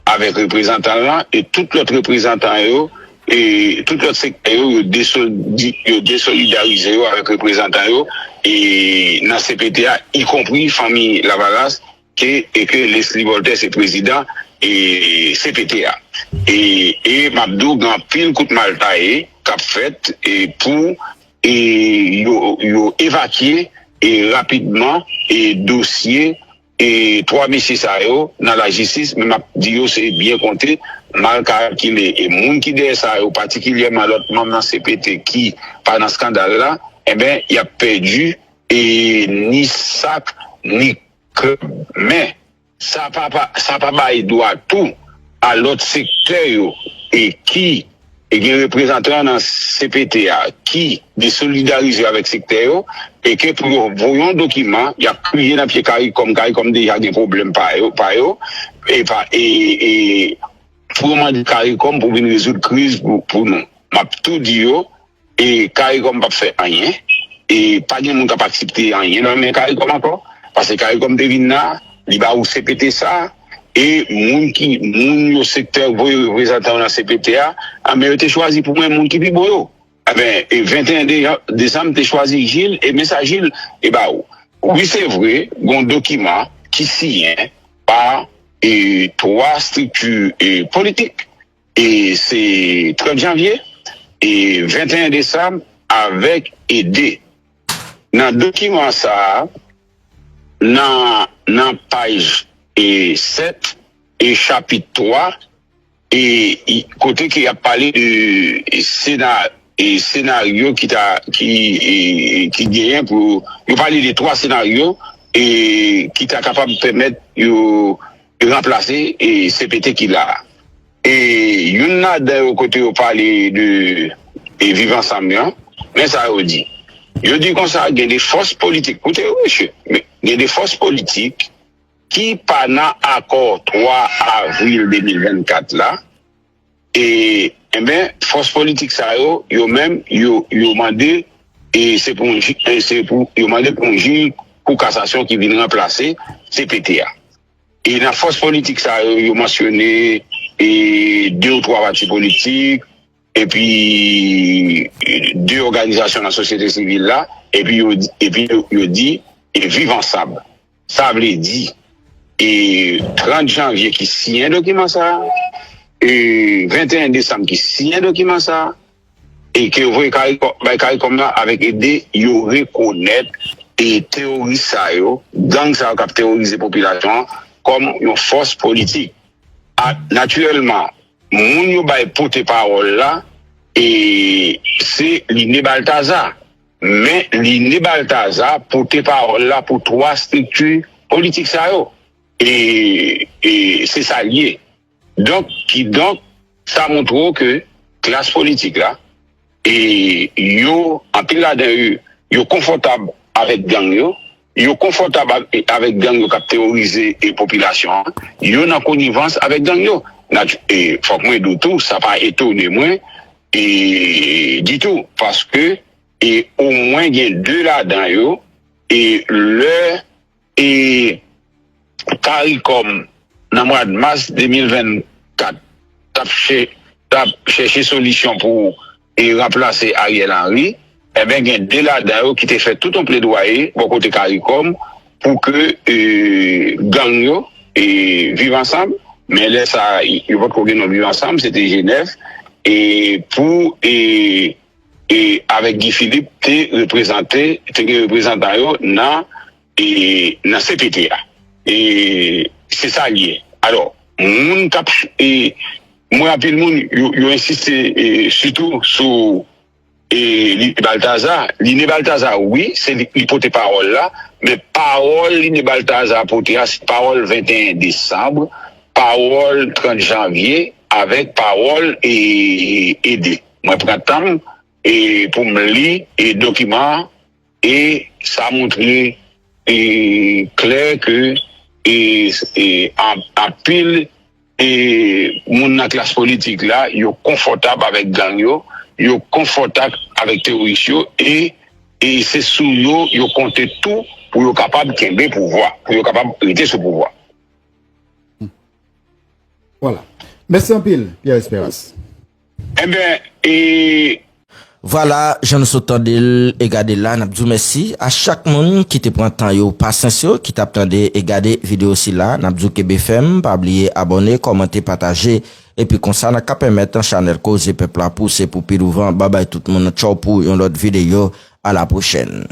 avèk reprezantan l lan, e tout lòt reprezantan yo, e tout lòt sektè yo, yo desoli-, yo desolidarize yo avèk reprezantan yo, e nan C P T a, ikonpri fanmi Lavalas, ke, e ke Leslie Voltaire se prezidan, e C P T a. E, e m ap di w, gen anpil kout mal taye k ap fèt, e pou, e yo, yo evakye, e rapidman, e dosye, e twa mesye sa yo nan lajistis, men m ap di yo se byen konte, mal kalkile. E moun ki dèyè sa yo, patikilyèman lòt manm nan C P T ki pa nan eskandal la, enben, y ap pèdi, e ni sak, ni klèb. Men, sa pa, pa, sa pa bay dwa tou a lòt sektè yo, e ki, e gen reprezantan nan C P T a ki desolidarize avèk sektè yo, e ke pou yo voye yon dokiman, y ap kriye nan pye Karikòm, Karikòm deja gen pwoblèm pa yo, pa yo, e pa, e, e, pou yo mande Karikòm pou vin rezoud kriz pou, pou nou. M ap tou di yo, e Karikòm p ap fè anyen, e pa gen moun k ap aksepte anyen nan men Karikòm ankò, paske Karikòm te vin la, li ba ou C P T sa, e moun ki, moun yo sektè voye reprezantan yo nan C P T a, anben yo te chwazi pou mwen moun ki pi bon yo. Ben, e venteyen de-, desanm, te chwazi Jil, e men sa Jil, e ba ou. Wi, se vre, gon dokiman ki siyen pa, e twa estrikti, e politik. E se trant janvye, e venteyen desanm, avèk e de. Nan dokiman sa a, nan, nan paj, e sèt, e chapit twa, e, i- kote ke y ap pale de sena- e senaryo ki ta, ki, e, ki genyen pou, yo pale de twa senaryo, e ki ta kapab pèmèt yo ranplase, e C P T ki la a. E youn ladan yo kote yo pale de, de Viv Ansanm nan, men sa yo di. Yo di konsa, gen de fòs politik, koute wi, mesye, men gen de fòs politik ki pa nan akò twa avril de mil vennkat la, e, enben, fòs politik sa yo, yo menm, yo, yo mande, e se pou yon ji- e se pou, yo mande pou yon jij kou kasasyon ki vin ranplase C P T a. E nan fòs politik sa yo, yo mansyone, e, de ou twa pati politik, epi, e, de òganizasyon nan sosyete sivil la, epi yo, epi yo, yo di, e Viv Ansanm. Sa vle di, e trant janvye ki siyen dokiman sa a, e venteyen desanm ki siyen dokiman sa a, e ke yo voye Karikòm, bay Karikòm nan avèk ede yo rekonèt e teworis sa yo, gang sa yo k ap teworize popilasyon an kòm yon fòs politik. A, natirèlman, moun yo bay pote pawòl la, e se Line Baltazar. Men Line Baltazar pote pawòl la pou twa estrikti politik sa yo. E, e se sa l ye. Donk, kidonk, sa montre w ke klas politik la, e yo, anpil ladan yo, yo konfòtab avèk gang yo, yo konfòtab a- avèk gang yo k ap teworize e popilasyon an, yo nan konivans avèk gang yo. Nat- e fòk mwen di w tou, sa pa etone mwen, e ditou, paske, e omwen gen de ladan yo, e lè, e Karikòm, nan mwa mas de mil vennkat, t ap chè- t ap chèche solisyon pou, e ranplase Ariel Henry, enben, gen de ladan yo ki te fè tout yon pledwaye bò kote Karikòm pou ke, e, gang yo, e, Viv Ansanm, men lè sa a, yo potko gen non Viv Ansanm, se te G nèf, e pou, e, e avèk Guy Philippe te reprezante, te gen reprezantan yo nan, e, nan C P T a. E se sa l ye. Alò, moun k ap, e, mwen, anpil moun, yo, yo ensiste, e, sitou sou, e, Line Baltazar. Line Baltazar, wi, se li, li pote pawòl la, men pawòl Line Baltazar pote a, se pawòl venteyen desanm, pawòl trant janvye, avèk pawòl, e, ede. Mwen pran tan m, e, pou m li, e, dokiman an, e sa montre, e, klè ke, e, e, an- anpil, e, moun nan klas politik la, yo konfòtab avèk gang yo, yo konfòtab avèk teworis yo, e, e se sou yo, yo konte tou pou yo kapab kenbe pouvwa, pou yo kapab rete sou pouvwa. Vwala. Mèsi anpil, Pierre Espérance. Enben, e Vwala, jan nou sot tande l e gade l la, n ap di w mèsi a chak moun ki te pran tan yo, pasyans yo, ki t ap tande e gade videyo sila. N ap di w kenbe fèm, pa bliye abòne, kòmante, pataje, epi konsa n a ka pèmèt chanèl Koze Pèp la pouse pou pi douvan. Babay tout moun, tchaw pou yon lòt videyo, a la pwochèn.